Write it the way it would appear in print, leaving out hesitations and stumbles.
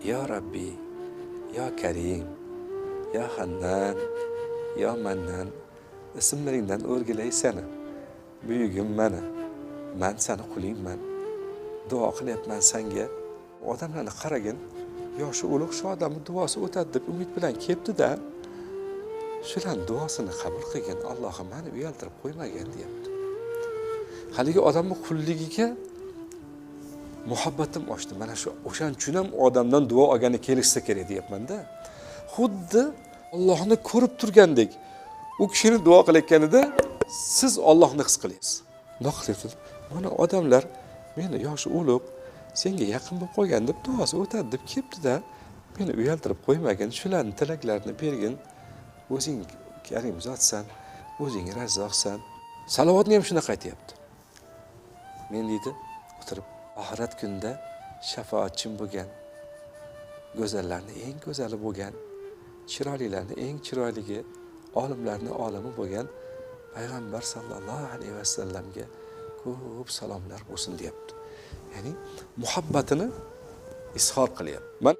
Yo Rabbi, yo Karim, yo Hannan, yo Mannan, ismlaringdan o'rgilay seni, buyugim mani, man sani qulingman, duo qilyapman senga. Odamlarni qaragin, yoshi ulug' shu odamning duosi o'tadi deb umid bilan kelibdi-da, shularning duosini qabul qilgin, Allohim meni uyaltirib qo'ymagin deyapti. Haligi odamning qulligiga muhabbatim oshdi. Mana shu o'shaning uchun ham odamdan duo olgani kelishsa kerak deyapman-da. Xuddi Allohni ko'rib turgandek u kishini duo qilayotganida siz Allohni his qilyapsiz. Nima qilyapsiz? Mana odamlar meni yoshi ulug', senga yaqin bo'lib qolgan deb duosi o'tadi deb kelibdi-da, meni uyaltirib qo'ymagin, shularning tilaklarini bergin. O'zing karim zotsan, o'zing razzoqsan. Salovatni ham shunaqa aytyapti. Men deydi, o'tirib oxirat kunida shafoatchim bo'lgan, go'zallarning eng go'zali bo'lgan, chiroylilarning eng chiroyligi, olimlarning olimi bo'lgan payg'ambar sallallohu alayhi vasallamga ko'p salomlar bo'lsin deyapti. Ya'ni muhabbatini izhor qilyapti. Men